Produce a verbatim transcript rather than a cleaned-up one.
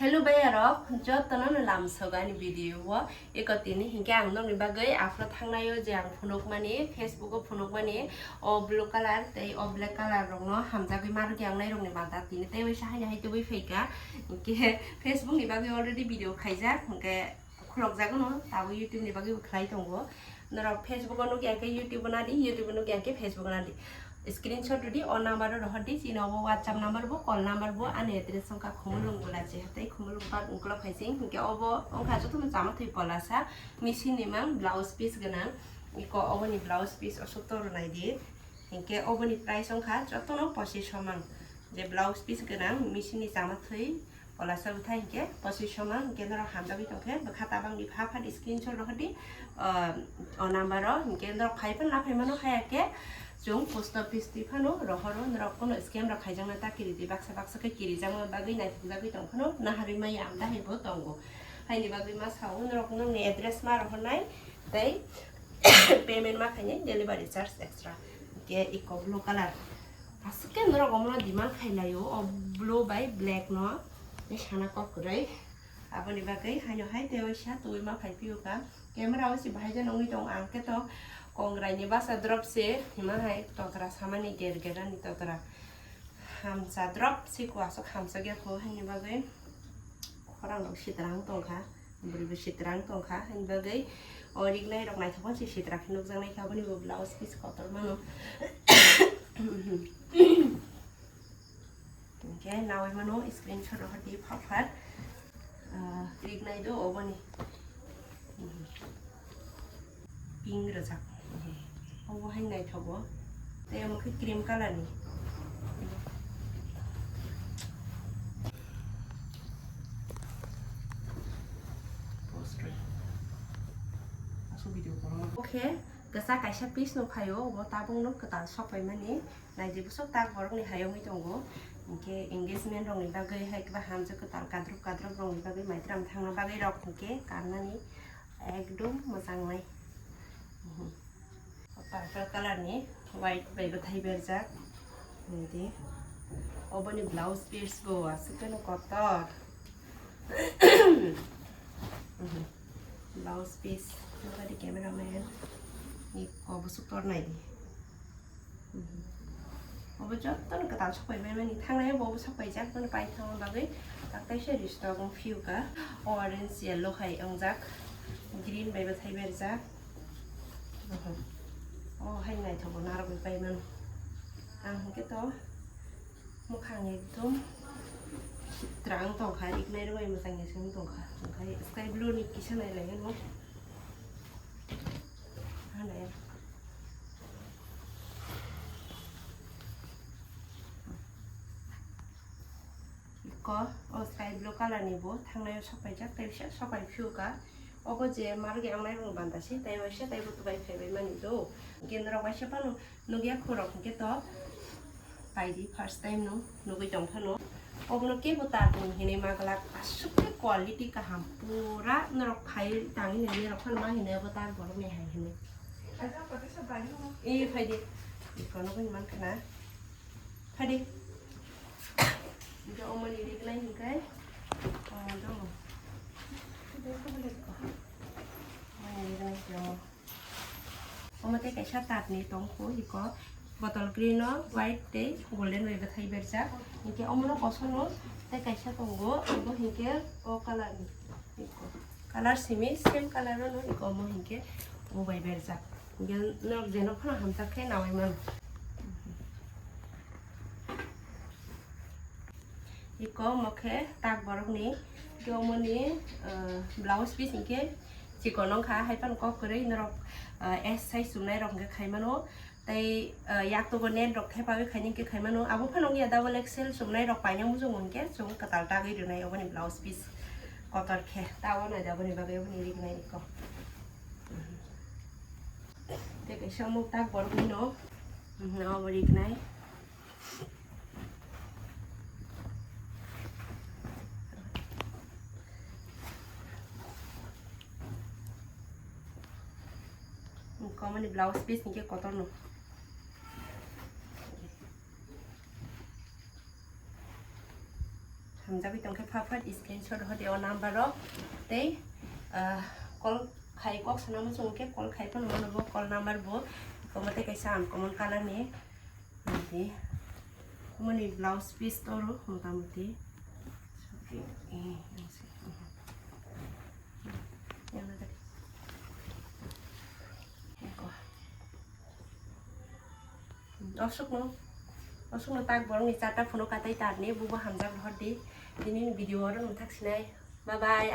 Hello bayarok, jotono no lamsogo ani video o. Eko tini hinkhe ang nokni bagwi aphano thangnaio je ang phunukmani, Facebook o phunukmani o blue color tei o black color rokno hamjagwi ma rwdi ang nairokni banta tini tei waisa haino hai tubui phaikha. Hinkhe Facebook ni bagwi already video khaijak, hinkhe khulokjago no, tabuk YouTube ni bagwi bo khlai tongo. Norok Facebook o nukya khe YouTube o nadi, YouTube o nukya khe Facebook o nadi. Screenshot rwdi, o number o rohordi, chini obo WhatsApp number bo, call number bo, ani address wngkha Khumulwng Gulachi hatai, Khumulwng Park Ungkolog hai sing, hinkhe obo wngkha jotono chama thwi Polasa, machine ni mang, blouse piece gwnang, iko oboni blouse piece o sottor naidi, hinkhe oboni price wngkha jotono pochish mang, je blouse piece gwnang, machine ni chama thwi, Polasa bwthai hinkhe pochish mang, hinkhe norok hamjagwi tongkhe bwkha tabangni pha pha di screenshot rohordi, ah, o number o, hinkhe norok phai phano na phai mano, haya khe chwng post office twi phano rohoro, norok kono scam rok khaijakna ta kiri di, baksa baksa khe kirijakma bagwi naithokjagwi tong phano naharwi maya ang dahai bo tongo. Haini bagwi ma sao norok nokni address ma rohornai tei payment ma khainai delivery charge extra. Hinkhe iko blue color. Aswk khe norok omono demand khai laio, o blue bai black no, tei sana kok kwrwi. Aboni bagwi haino hai tei waisa twi ma phai phiyokha. Camera o se bahai jano wngwi tongo, ang khe to kongrai ni basa drop se hima hai totra samani ger ger ani totra. Hamsa drop se ko aswk hamsa khe kho haini bagwi. Khorang rok sitrang tongkha, bwrwi bo sitrang tongkha, hini bagwi o rignai rok naithok se sitra khe nukjaknai kha, aboni bo blouse piece kotor mano. Hinkhe nawi mano screenshot rohordi phat phat, ah, rignai do oboni. Pink rwjak. Obo hai naithogo. Tei omo khe cream color ni. Obo khe kwchak kaisa piece no phaio, obo tabuk no kwtal sok paimani. Naidi bwswk tak borok ni hai wngwi tongo. Hinkhe engagement rok ni bagwi hai khe ba hamjwk kwtal kadrop kadrop rok ni bagwi maitram thangna bagwi rok hinkhe karnani ekdom mwchang nai. Purple color ni white bai bwthai berjak. Naidi oboni blouse piece bo aswk khe no kotor. Blouse piece nokha di camera man ni kok bwswk tor naidi. Obo jotono kwtal sok pai mani, thangnai bo obo sok paijak, mani pai thangna bagwi tak taisa ri stock wng phiyo ka. Orange yellow hai wngjak, green bai bwthai berjak. O hai naithogo narwgwi pai mano. Ang hinkhe to mukhang ekdom sitrang tongkha, rignai rwbai mwchangya se wng tongkha, tongkha sky blue ni kisa nai lai no. Hane. Iko, o sky blue color ni bo thangnai o sok paijak, tei bisa sok pai phiyo ka. Obo je marwk ya wngnai rok banda se, tei waisa tei bo tubai phaibai mani do. Hinkhe norok waisa phano nukya khorok hinkhe to paidi first time no nugwi tong phano. Obono kebo ta tong hinwi ma glak, aswk khe quality kaham, pura norok khai tangwi nai norok phano ma hinwi abo ta borok ni hai hinwi. E phaidi, iko nugwi man khana. Phaidi. Hinkhe omoni rignai hinkhe, omo dong. Omoni rignai hinkhe omo. Omo tei kaisa tatni tongkho iko bottle green o white tei golden bai bwthai berjak. Hinkhe omono kosono tei kaisa tongo, obo hinkhe o color ni iko. Color simi same color o no iko omo hinkhe obo bai berjak. Hinkhe norok jeno phano hamjak khe nawi mano. Iko omo khe tak borokni, hinkhe omoni, ah, blouse piece hinkhe chikon wngkha, hai phano kok kwrwi norok, ah, S size chumnai rok hinkhe khai mano. Tei, ah, yaktogo net rok thepagwi khaini hinkhe khai mano. Abo phano wngya double X L chumnai rok paina muchungo hinkhe chwng kwtal tagwi rwnai oboni blouse piece kotor khe. Tabo naidi aboni bagwi oboni rignai iko. Tei kaisa muk tak borokni no, mhm, obo rignai. Komoni blouse piece hinkhe kotor no. Jagwi tongkhe pha phat screenshot hodi o number o tei, ah, call khai kok sana muchung khe call khai phano mano bo call number bo. Komo tei kaisa uncommon color ni. Nadi. Mani blouse piece toro motamoti. Osukno, osukno tak borokni chata phunuk katai tarni bubo hamjak rohordi. Tini video oro nwthak sinai. Bye bye.